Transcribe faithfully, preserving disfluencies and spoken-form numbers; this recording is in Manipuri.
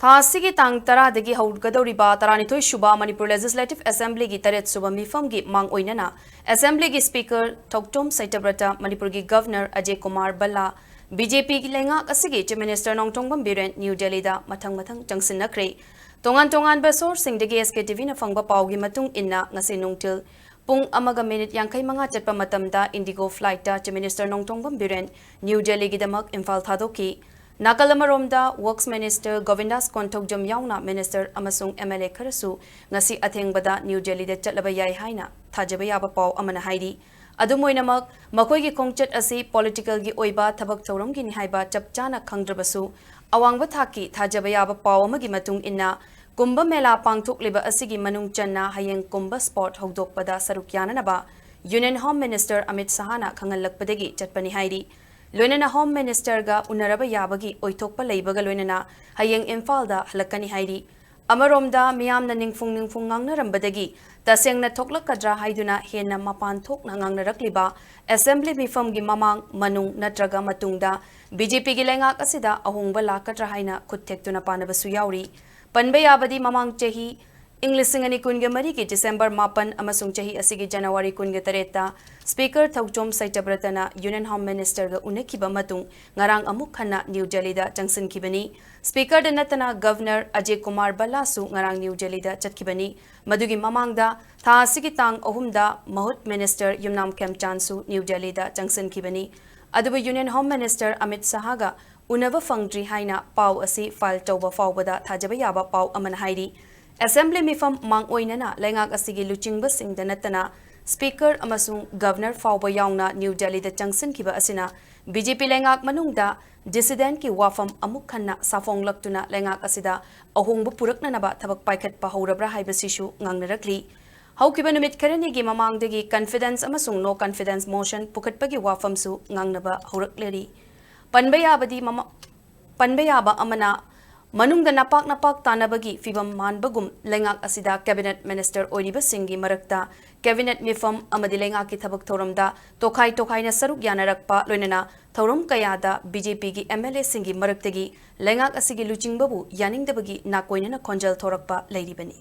ꯊꯥ ꯑꯁꯤꯒꯤ ꯇꯥꯡ ꯇꯔꯥꯗꯒꯤ ꯍꯧꯒꯗꯧꯔꯤꯕ ꯇꯔꯥꯅꯤꯊꯣꯏ ꯁꯨꯕ ꯃꯅꯤꯄꯨꯔ Legislative Assemblyꯒꯤ ꯇꯔꯦꯠ ꯁꯨꯕ ꯃꯤꯐꯝꯒꯤ ꯃꯥꯡ ꯑꯣꯏꯅꯅ Assemblyꯒꯤ Speaker ꯊꯧꯆꯣꯝ ꯁꯩꯇꯕ꯭ꯔꯇ, ꯃꯅꯤꯄꯨꯔꯒꯤ Governor ꯑꯖꯌ ꯀꯨꯃꯥꯔ ꯚꯜꯂꯥ, BJPꯒꯤ ꯂꯩꯉꯥꯛ ꯑꯁꯤꯒꯤ Chief Minister Nongthombam Biren new ꯗꯦꯜꯂꯤꯗ ꯃꯊꯪ ꯃꯊꯪ ꯆꯪꯁꯤꯟꯅꯈ꯭ꯔꯦ꯫ ꯇꯣꯉꯥꯟ ꯇꯣꯉꯥꯟꯕ sourceꯁꯤꯡꯗꯒꯤ SKTVꯅ ꯐꯪꯕ ꯄꯥꯎꯒꯤ ꯃꯇꯨꯡ ꯏꯟꯅ, ꯉꯁꯤ ꯅꯨꯡꯊꯤꯜ ꯄꯨꯡ ꯑꯃꯒ ꯃꯤꯅꯤꯠ ꯌꯥꯡꯈꯩ ꯃꯉꯥ ꯆꯠꯄ ꯃꯇꯝꯗ Indigo flightꯇ Chief Minister Nongthombam Biren New ꯗꯦꯜꯂꯤꯒꯤꯗꯃꯛ ꯏꯝꯐꯥꯜ ꯊꯥꯗꯣꯛꯈꯤ꯫ ꯅꯥꯀꯜ ꯑꯃꯔꯣꯝꯗ, Works Minister ꯒꯣꯕꯤꯟꯗꯥꯁ ꯀꯣꯟꯊꯧꯖꯝ ꯌꯥꯎꯅ Minister ꯑꯃꯁꯨꯡ MLA ꯈꯔꯁꯨ ꯉꯁꯤ ꯑꯊꯦꯡꯕꯗ ꯅ꯭ꯌꯨ ꯗꯦꯜꯂꯤꯗ ꯆꯠꯂꯕ ꯌꯥꯏ ꯍꯥꯏꯅ ꯊꯥꯖꯕ ꯌꯥꯕ ꯄꯥꯎ ꯑꯃꯅ ꯍꯥꯏꯔꯤ꯫ ꯑꯗꯨꯝ ꯑꯣꯏꯅꯃꯛ, ꯃꯈꯣꯏꯒꯤ ꯈꯣꯡꯆꯠ ꯑꯁꯤ politicalꯒꯤ ꯑꯣꯏꯕ ꯊꯕꯛ ꯊꯧꯔꯝꯒꯤꯅꯤ ꯍꯥꯏꯕ ꯆꯞ ꯆꯥꯅ ꯈꯪꯗ꯭ꯔꯕꯁꯨ, ꯑꯋꯥꯡꯕ ꯊꯥꯛꯀꯤ ꯊꯥꯖꯕ ꯌꯥꯕ ꯄꯥꯎ ꯑꯃꯒꯤ ꯃꯇꯨꯡ ꯏꯟꯅ, ꯀꯨꯝꯚ ꯃꯦꯂꯥ ꯄꯥꯡꯊꯣꯛꯂꯤꯕ ꯑꯁꯤꯒꯤ ꯃꯅꯨꯡ ꯆꯟꯅ ꯍꯌꯦꯡ ꯀꯨꯝꯚ spot ꯍꯧꯗꯣꯛꯄꯗ ꯁꯔꯨꯛ ꯌꯥꯅꯅꯕ Union Home Minister ꯑꯃꯤꯠ ꯁꯍꯥꯅ ꯈꯪꯍꯜꯂꯛꯄꯗꯒꯤ ꯆꯠꯄꯅꯤ ꯍꯥꯏꯔꯤ꯫ ꯂꯣꯏꯅꯅ Home Ministerꯒ ꯎꯅꯔꯕ ꯌꯥꯕꯒꯤ ꯑꯣꯏꯊꯣꯛꯄ ꯂꯩꯕꯒ ꯂꯣꯏꯅꯅ ꯍꯌꯦꯡ ꯏꯝꯐꯥꯜꯗ ꯍꯜꯂꯛꯀꯅꯤ ꯍꯥꯏꯔꯤ꯫ ꯑꯃꯔꯣꯝꯗ, ꯃꯤꯌꯥꯝꯅ ꯅꯤꯡꯐꯨꯡ ꯅꯤꯡꯐꯨꯡ ꯉꯥꯡꯅꯔꯝꯕꯗꯒꯤ ꯇꯁꯦꯡꯅ ꯊꯣꯛꯂꯛꯀꯗ꯭ꯔꯥ ꯍꯥꯏꯗꯨꯅ ꯍꯦꯟꯅ ꯃꯄꯥꯟ ꯊꯣꯛꯅ ꯉꯥꯡꯅꯔꯛꯂꯤꯕ Assembly ꯃꯤꯐꯝꯒꯤ ꯃꯃꯥꯡ ꯃꯅꯨꯡ ꯅꯠꯇ꯭ꯔꯒ ꯃꯇꯨꯡꯗ BJPꯒꯤ ꯂꯩꯉꯥꯛ ꯑꯁꯤꯗ ꯑꯍꯣꯡꯕ ꯂꯥꯛꯀꯗ꯭ꯔꯥ ꯍꯥꯏꯅ ꯈꯨꯠ ꯊꯦꯛꯇꯨꯅ ꯄꯥꯅꯕꯁꯨ ꯌꯥꯎꯔꯤ꯫ ꯄꯟꯕ ꯌꯥꯕꯗꯤ, ꯃꯃꯥꯡ ꯆꯍꯤ ꯏꯪ ꯂꯤꯁꯤꯡ ꯑꯅꯤ ꯀꯨꯟꯒ ꯃꯔꯤꯒꯤ December ꯃꯥꯄꯟ ꯑꯃꯁꯨꯡ ꯆꯍꯤ ꯑꯁꯤꯒꯤ January ꯀꯨꯟꯒ ꯇꯔꯦꯠꯇ Speaker ꯊꯧꯆꯣꯝ ꯁꯩꯇꯕ꯭ꯔꯇꯅ Union Home Ministerꯒ ꯎꯅꯈꯤꯕ ꯃꯇꯨꯡ ꯉꯔꯥꯡ ꯑꯃꯨꯛ ꯍꯟꯅ ꯅ꯭ꯌꯨ ꯗꯦꯜꯂꯤꯗ ꯆꯪꯁꯤꯟꯈꯤꯕꯅꯤ꯫ Speakerꯗ ꯅꯠꯇꯅ Governor ꯑꯖꯌ ꯀꯨꯃꯥꯔ ꯚꯜꯂꯥꯁꯨ ꯉꯔꯥꯡ ꯅ꯭ꯌꯨ ꯗꯦꯜꯂꯤꯗ ꯆꯠꯈꯤꯕꯅꯤ꯫ ꯃꯗꯨꯒꯤ ꯃꯃꯥꯡꯗ ꯊꯥ ꯑꯁꯤꯒꯤ ꯇꯥꯡ ꯑꯍꯨꯝꯗ ꯃꯍꯨꯠ Minister ꯌꯨꯝꯅꯥꯝ ꯈꯦꯝꯆꯥꯟꯁꯨ ꯅ꯭ꯌꯨ ꯗꯦꯜꯂꯤꯗ ꯆꯪꯁꯤꯟꯈꯤꯕꯅꯤ꯫ ꯑꯗꯨꯕꯨ Union Home Minister ꯑꯃꯤꯠ ꯁꯍꯥꯒ ꯎꯅꯕ ꯐꯪꯗ꯭ꯔꯤ ꯍꯥꯏꯅ ꯄꯥꯎ ꯑꯁꯤ file ꯇꯧꯕ ꯐꯥꯎꯕꯗ ꯊꯥꯖꯕ ꯌꯥꯕ ꯄꯥꯎ ꯑꯃꯅ ꯍꯥꯏꯔꯤ꯫ Assembly ꯃꯤꯐꯝ ꯃꯥꯡꯑꯣꯏꯅꯅ ꯂꯩꯉꯥꯛ ꯑꯁꯤꯒꯤ ꯂꯨꯆꯤꯡꯕꯁꯤꯡꯗ ꯅꯠꯇꯅ Speaker ꯑꯃꯁꯨꯡ Governor ꯐꯥꯎꯕ ꯌꯥꯎꯅ ꯅ꯭ꯌꯨ ꯗꯦꯜꯂꯤꯗ ꯆꯪꯁꯤꯟꯈꯤꯕ ꯑꯁꯤꯅ BJP ꯂꯩꯉꯥꯛ ꯃꯅꯨꯡꯗ dissidentꯀꯤ ꯋꯥꯐꯝ ꯑꯃꯨꯛ ꯍꯟꯅ ꯁꯥꯐꯣꯡꯂꯛꯇꯨꯅ ꯂꯩꯉꯥꯛ ꯑꯁꯤꯗ ꯑꯍꯣꯡꯕ ꯄꯨꯔꯛꯅꯅꯕ ꯊꯕꯛ ꯄꯥꯏꯈꯠꯄ ꯍꯧꯔꯕ꯭ꯔꯥ ꯍꯥꯏꯕꯁꯤꯁꯨ ꯉꯥꯡꯅꯔꯛꯂꯤ꯫ ꯍꯧꯈꯤꯕ ꯅꯨꯃꯤꯠ ꯈꯔꯅꯤꯒꯤ ꯃꯃꯥꯡꯗꯒꯤ confidence ꯑꯃꯁꯨꯡ no confidence motion ꯄꯨꯈꯠꯄꯒꯤ ꯋꯥꯐꯝꯁꯨ ꯉꯥꯡꯅꯕ ꯍꯧꯔꯛꯂꯔꯤ꯫ ꯄꯟꯕ ꯌꯥꯕꯗꯤ ꯃꯃꯥ-, ꯄꯟꯕ ꯌꯥꯕ ꯑꯃꯅ, ꯃꯅꯨꯡꯗ ꯅꯄꯥꯛ ꯅꯄꯥꯛ ꯇꯥꯟꯅꯕꯒꯤ ꯐꯤꯚꯝ ꯃꯥꯟꯕꯒꯨꯝ ꯂꯩꯉꯥꯛ ꯑꯁꯤꯗ cabinet minister ꯑꯣꯏꯔꯤꯕꯁꯤꯡꯒꯤ ꯃꯔꯛꯇ cabinet ꯃꯤꯐꯝ ꯑꯃꯗꯤ ꯂꯩꯉꯥꯛꯀꯤ ꯊꯕꯛ ꯊꯧꯔꯝꯗ ꯇꯣꯈꯥꯏ ꯇꯣꯈꯥꯏꯅ ꯁꯔꯨꯛ ꯌꯥꯅꯔꯛꯄ, ꯂꯣꯏꯅꯅ ꯊꯧꯔꯝ ꯀꯌꯥꯗ BJPꯒꯤ MLAꯁꯤꯡꯒꯤ ꯃꯔꯛꯇꯒꯤ ꯂꯩꯉꯥꯛ ꯑꯁꯤꯒꯤ ꯂꯨꯆꯤꯡꯕꯕꯨ ꯌꯥꯅꯤꯡꯗꯕꯒꯤ ꯅꯥꯀꯣꯏꯅꯅ ꯈꯣꯟꯖꯦꯜ ꯊꯣꯔꯛꯄ ꯂꯩꯔꯤꯕꯅꯤ꯫